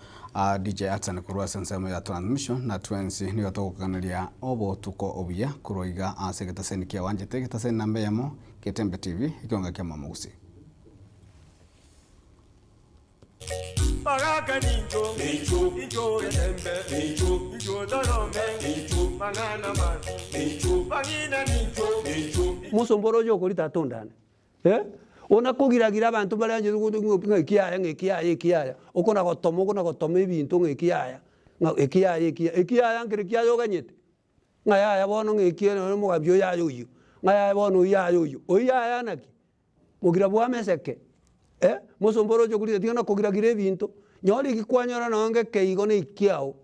DJ Hudson korwa ase ensemo ya transmission, na twensi nigo togokaneria obotuko obuya korwa iga ase egetaseni kia wanchete, egetaseni namba eyemo, Getembe TV, ekeonga kia Mama Gusii. Bagaka nincho, nincho, nincho getembe, nincho, nincho torome, nincho, mang'ana mabi, nincho, bang'ina nincho, nincho. Mosombora oyo okorita atondane, eh, ona kogiragira abanto bare anchete gote ng'a ekiaya ng'a ekiaya ekiaya, okona gotoma okona gotoma ebinto ng'a ekiaya, ng'a ekiaya ekiaya, ekiaya nkere kiaya oganyete, ng'a yaya bono ng'a ekiya nonye omogambi oyo yaya oyio, ng'a yaya bono oyio yaya oyio, oyio yaya naki? Mogira bw'ameseke, eh, mosomba oroche korire tiga nakogira-gira ebinto, nyora eki kwanyora nonye ngeke igo na ekiao,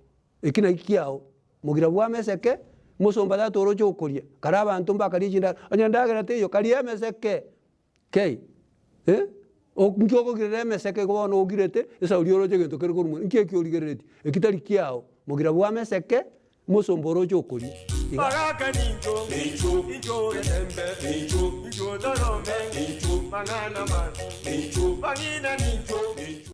eki naki kiao, mogira bw'ameseke, mosomba tata oroche okoria, kare abanto mbakaria chindagera, onye endagera teiyo karia emeseke kei, eh, nki okogirera emeseke igo bono ogirete, esauri oroche egento kere korwa mono, nki ekio origereretie, eki tari kiao, mogira bw'ameseke. Omosomba oroche okoria iga. Bagaka nincho, nincho, nincho getembe, nincho, nincho torome, nincho, mang'ana mabi, nincho, bang'ina nincho, nincho.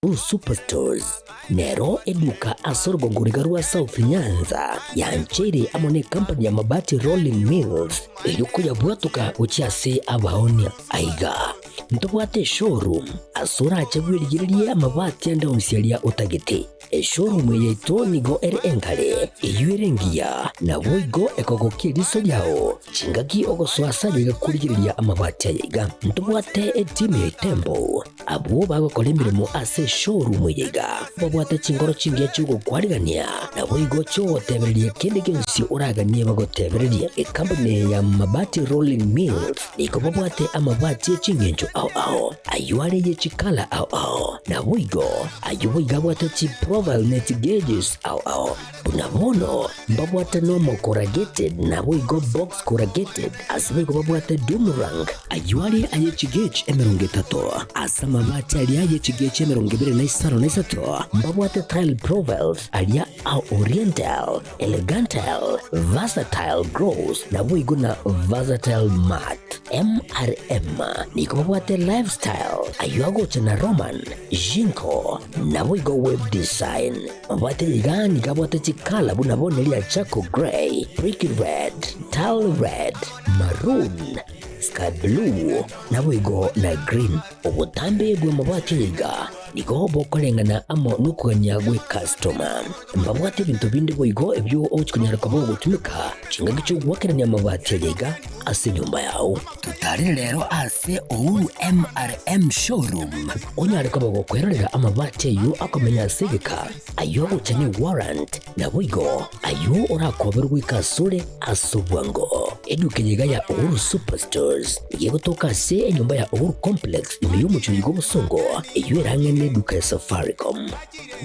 Blue Superstores nero eduka ase orogongo riga rwa South Nyanza yancheire amo ne company ya Mabati Rolling Mills eyio koyabwatoka gochia ase abaonia. Aiga ntobwate eshowroom ase orache bwerigererie amabati ande onsi aria otagete. Eshowroom eye yaito nigo ere engare, eyio ere engiya, naboigo ekogokia eriso riao chingaki ogosoa ase aye iga korigereria amabati aya iga. Ntobwate etimu ya Itembo Abwo bagokora emeremo ase eshowroom eye iga babwate chinkoro chingiya chi'ogokwarigania, naboigo chi'ogotebereria kende gionsi oraganie bagotebererie. Ekampuni eye ya Mabati Rolling Mills nigo babwate amabati e ching'encho ao ao, ayio are ye chikala ao ao, naboigo ayio boigo abwate chiprofile ne chigauges ao ao. Buna bono mbabwate normal corrugated naboigo box corrugated, ase boigo babwate doom rank, ayio are aye chigauge 30, ase amabati aria aye chigauge 23 mbabwate tile profiles aria a oriental, elegantal, versatile gloss naboigo na versatile matte. MRM nigo babwate lifestyle, ayio agocha na Roman, Jinko, naboigo web design. Mabwate iga nigo abwate chikala buna bono eria charcoal grey, brick red, tile red, maroon, sky blue, naboigo na green. Obotambe bw'amabati aya iga nigo bokoreng'ana amo nokogania gw'ecustoma. Mbabwate ebinto binde boigo ebio ogochia konyara koba ogotumeka chingaki chi'ogoakerania amabati aya iga ase enyomba yao. Totarire rero ase Uhuru MRM Showroom onyare koba gokwerorera amabati ayio akomenya ase egeka, ayio agocha ne warrant, naboigo ayio orakoberwe goika asore ase obwango. Eduka eye iga ya Uhuru Superstores nigo egotoka ase enyomba ya Uhuru Complex ime y'omochie oyo bw'obosongo eyio erang'e neduka ya Safaricom.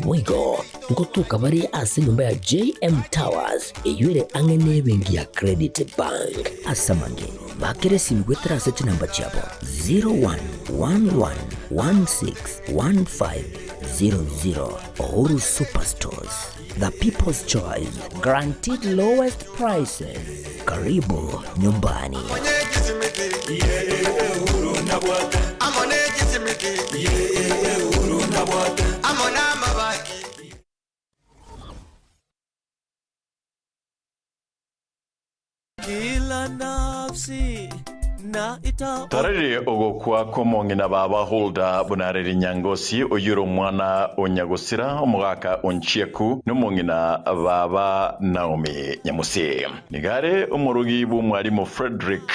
Boigo ngotoka bare ase enyomba ya JM Towers eyio ere ang'e nebenki ya Credit Bank. Ase amange, bakera esimi goetera ase chinamba chiabo 0111161500. Uhuru Superstores, the people's choice, guaranteed lowest prices. Karibu nyumbani. Tarere ogokwa kw'omong'ina baba Hulda buna are rinyangosi, oyio ore omwana o nyagosira, omogaka o Nchieku, na omong'ina baba Naomi Nyamusi. Nigo are omorogi bw'omwalimu Fredrick.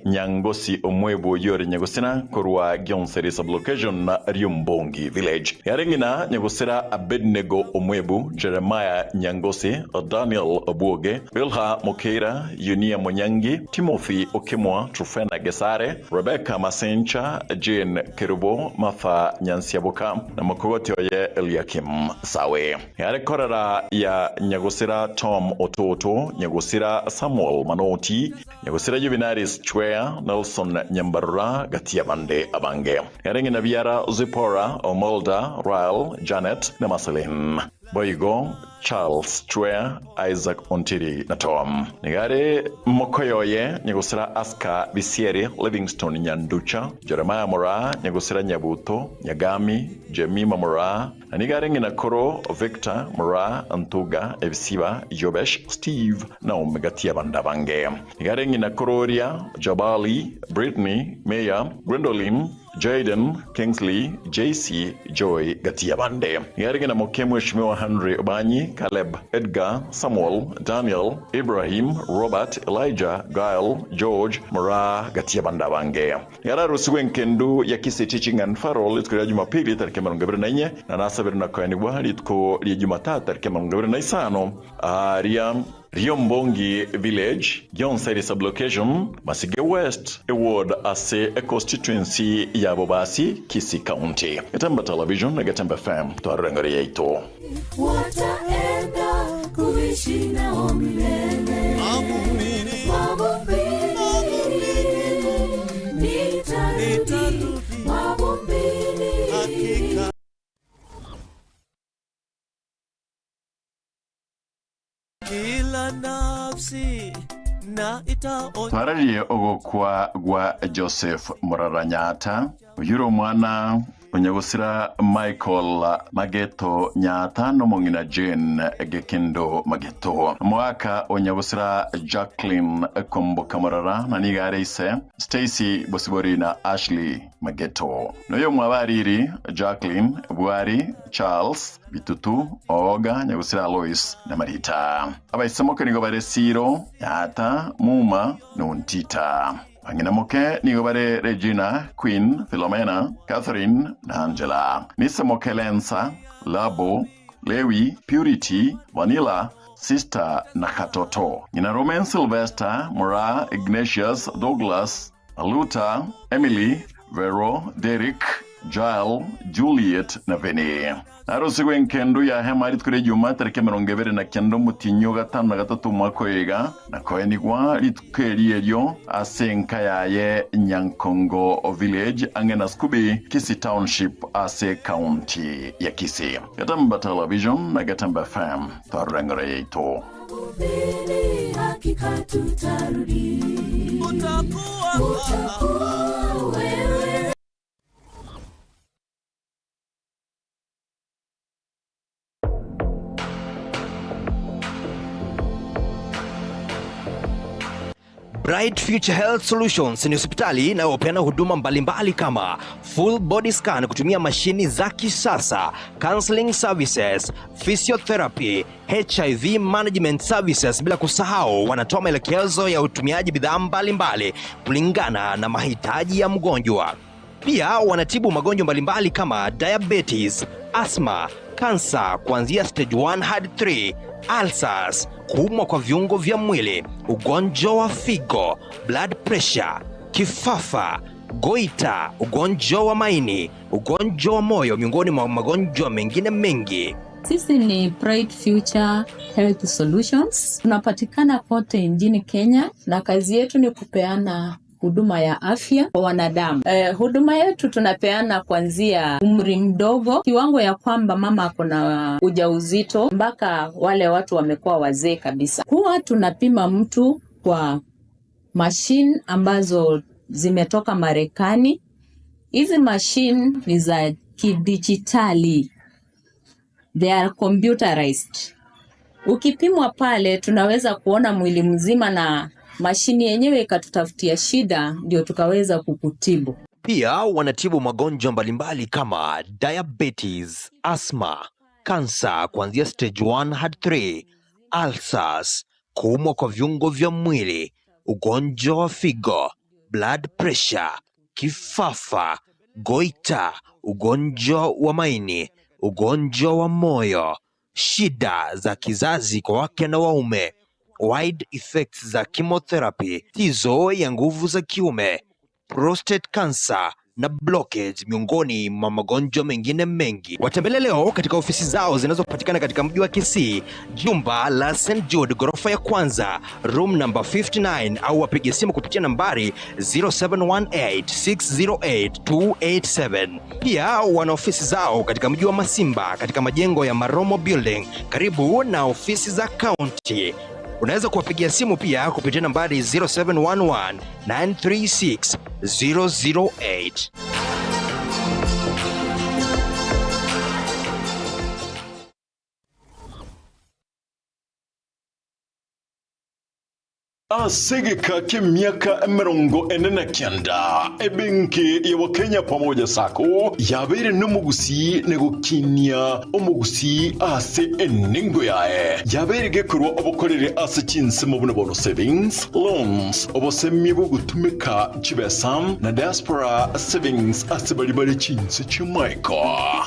Nyangosi Omwebu oyio ore nyagosira korwa Gionseri Sublocation na Riumbongi Village. Yare ng'ina nyagosira Abednego Omwebu, Jeremiah Nyangosi, Daniel Obwoge, Bilha Mokeira, Yunia Monyangi, Timothy Okemwa, Trufena Gesare, Rebecca Masencha, Jane Kerubo, Martha Nyansiaboka, na mokogoti oye Eliakim Sawe. Yare korera ya nyagosira Tom Ototo, nyagosira Samuel Manoti, nyagosira Juvenalis Chwea, Nelson Nyambarora, gati y'abande abange. Yare ng'ina biara Zipporah, Omolda, Rael, Janet, na Marceline. Boigo Charles Chwea, Isaac Ontiri, na Tom. Nigo are mokoyo oye nyagosira Aska Bisieri, Livingstone Nyanducha, Jeremiah Moraa, nyagosira Nyabuto, Nyagami, Jemima Moraa, na nigo are ng'ina koro Victor Moraa, Ntuga, Ebisiba, Yobesh, Steve, Naomi gati y'abande abange. Nigo are ng'ina koro oria Jabali, Britney, Meya, Gwendoline, Jayden, Kingsley, Jaycee, Joy gati y'abande. Nigo are ng'ina moke Mweshimiwa Henry Obanyi, Caleb, Edgar, Samuel, Daniel, Ibrahim, Robert, Elijah, Gael, George, Moraa gati y'abande abange. Nigo ararusigwe enkendu ya Kisii Teaching and Referral rituko ria Jumapili tariki 24 na nasabire na koenigwa rituko ria Jumatatu tariki 25 aaria Riombongi Village, Gionseri Sublocation, Masige West Eward ase econstituency ya Bobasi, Kisii County. Getembe Television na Getembe FM twarora engoro yaito. Wataenda kuishi nao milele. Mavumbini, nitarudi mavumbini. Kila nafsi na itaonja Twararie ogokwa gwa Joseph Morara Nyaata, oyio ore omwana onyagosira Michael Mageto Nyaata na omong'ina Jane Gekendo Mageto. Omogaka onyagosira Jacqueline Kwamboka Morara na nigo are ise Stacy Bosibori na Ashley Mageto. Noyo mwabariri Jacqueline Bwari Charles Bitutu Ooga nyagosira Alois na Marita. Abaisemoke nigo bare Siro, Nyaata, Muma na Ontita. Bang'ina moke nigo bare Regina, Queen, Philomena, Catherine na Angela. Nisemoke Lensa, Labo, Lewi, Purity, Vanilla, Sister na Katoto. Ng'ina Roman Sylvester, Mora, Ignatius, Douglas, Aluta, Emily, Vero, Derek, Jael, Juliet na Veni. Narusigwe enkendu ya hema rituko ria Ejuma tariki 29 omotienyi o gatano na gatato omwaka oyo iga, na koenigwa rituko eri erio ase enka yaye Nyankongo Village ang'e na Skubi, Kisii Township ase county ya Kisii. Getembe Television na Getembe FM twarora engoro yaito. Mavumbini, hakika tutarudi. Utakuwa wewe. Bright Future Health Solutions ni hospitali inayopeana huduma mbalimbali kama full body scan kutumia mashini za kisasa, counseling services, physiotherapy, HIV management services, bila kusahau wanatoa maelekezo ya utumiaji bidhaa mbalimbali kulingana na mahitaji ya mgonjwa. Pia wanatibu magonjwa mbalimbali kama diabetes, asthma, kansa kuanzia stage 1 hadi 3, ulcers, kuumwa kwa viungo vya mwili, ugonjwa wa figo, blood pressure, kifafa, goita, ugonjwa wa maini, ugonjwa wa moyo, miongoni mwa magonjwa mengine mengi. Sisi ni Bright Future Health Solutions. Tunapatikana kote nchini Kenya na kazi yetu ni kupeana huduma ya afya kwa wanadamu. Huduma yetu tunapeana kuanzia umri mdogo, kiwango ya kwamba mama ako na ujauzito mpaka wale watu wamekuwa wazee kabisa. Huwa tunapima mtu kwa mashine ambazo zimetoka Marekani. Hizi mashine ni za kidijitali, they are computerized. Ukipimwa pale tunaweza kuona mwili mzima na mashini yenyewe ikatutafutia shida, ndio tukaweza kukutibu. Pia wanatibu magonjwa mbalimbali kama diabetes, asthma, kansa kuanzia stage 1 hadi 3, ulcers, kuumwa kwa viungo vya mwili, ugonjwa wa figo, blood pressure, kifafa, goita, ugonjwa wa maini, ugonjwa wa moyo, shida za kizazi kwa wake na waume, wide effects za chemotherapy, tizo ya nguvu za kiume, prostate cancer na blockage miongoni mwa magonjwa mengine mengi. Watembelee leo katika ofisi zao zinazopatikana katika mji wa Kisii, jumba la St Jude, ghorofa ya kwanza, room number 59, au wapige simu kupitia nambari 0718608287. Pia wana ofisi zao katika mji wa Masimba katika majengo ya Maromo Building karibu na ofisi za county. Unaweza kuwapigia simu pia kupitia nambari 0711 936 008. Asigika kemiaka 49 ebenki ya Wakenya Pamoja Sacco yabeire n'omugusi negokinia omugusi ase enengo yae yabeire gekorwa obokorere ase chinsemo buna bono savings loans obosemi bogotumeka chibesa na diaspora savings ase bari bare chinse chimaiko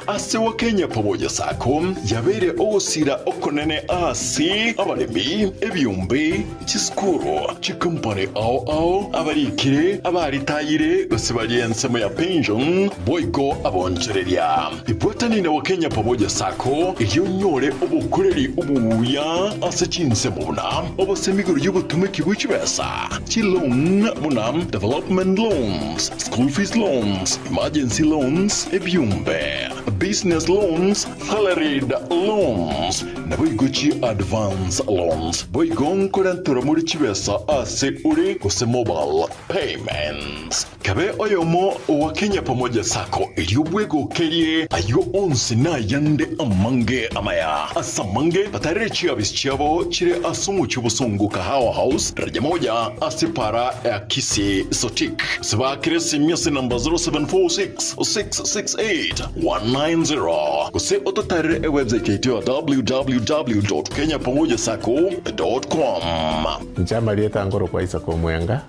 ase Wakenya Pamoja Sacco yabeire ogosira okonene ase abaremi ebyumbe chisukuru chikompany ao ao abarikire abaritayire gose bari ensemo ya pension boigo abonchereria ibwatanine wa Kenya Pamoja Sacco iyonyore obukoreri obuya ase chinsemo buna obosemigoro y'obotumeki bw'echibesa chiloan buna development loans school fees loans emergency loans ebyumbe business loans salaried loans na boigo chi advance loans boigo nkorantora muri chibesa ase uri gose mobile payments kabe oyomo wa Kenya Pamoja Sacco iriobwegokerie ayo onsi nayande amange amaya asamange batarire chiabisi chiabo chire ase omochi obosongo kahawa house daraja moja ase para ya Kisii Sotik sibakire simi ase namba 0746 668 190 gose ototarire ewebsite yaitu ya www.kenyapamojasacco.com. Nchama lietangoro kwa Isaac Omwenga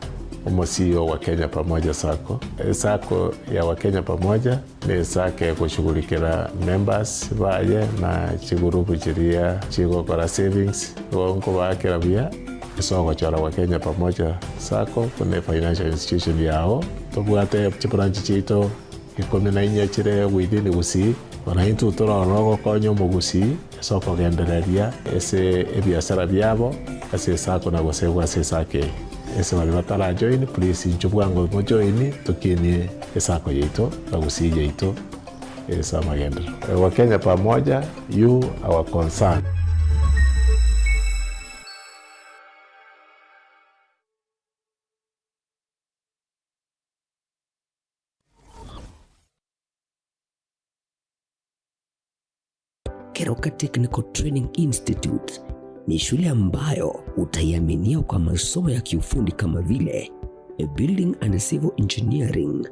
omo CEO wa Kenya Pamoja Sacco. Sacco ya Wakenya Pamoja ni sacco ekushughulikira members baye na chigurupu chiria chigokora savings gonkobakera buya isogochora Wakenya Pamoja Sacco kune financial institution yao tobwate chibranch chiaito 14 chire within Gusii ona intwe torora ogokonya omogusii ase okogendereria ase ebiasara biabo ase esako na gosegwa ase esako eye ase baria batarajoin please inchu bwango mojoini tokinie esako yaito na Gusii yaito ase amagenderero. Wakenya Pamoja, you our concern. Keroka Technical Training Institute ni shule ambayo utaiaminia kwa masomo ya kiufundi kama vile Building and Civil Engineering,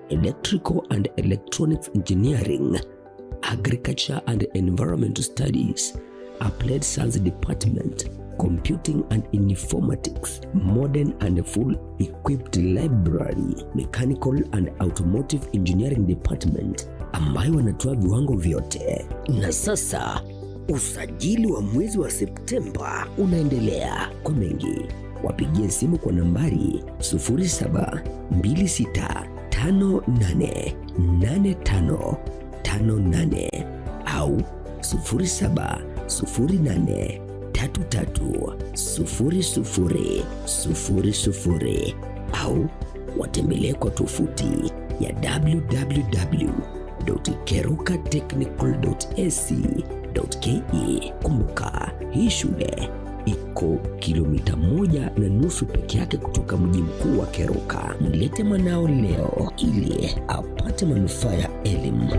Electrical and Electronics Engineering, Agriculture and Environmental Studies, Applied Science Department, Computing and Informatics, Modern and Full Equipped Library, Mechanical and Automotive Engineering Department ambayo wanatoa viwango vyote. Na sasa usajili wa mwezi wa Septemba unaendelea. Kwa mengi wapigie simu kwa nambari 0726588558 au 0708330000 au watembelee kwa tovuti ya www.kerukatechnical.ac.ke. Kumbuka, hii shule iko kilomita 1.5 peke yake kutoka mji mkuu wa Keroka. Mlete mwanao leo ili apate manufaa ya elimu.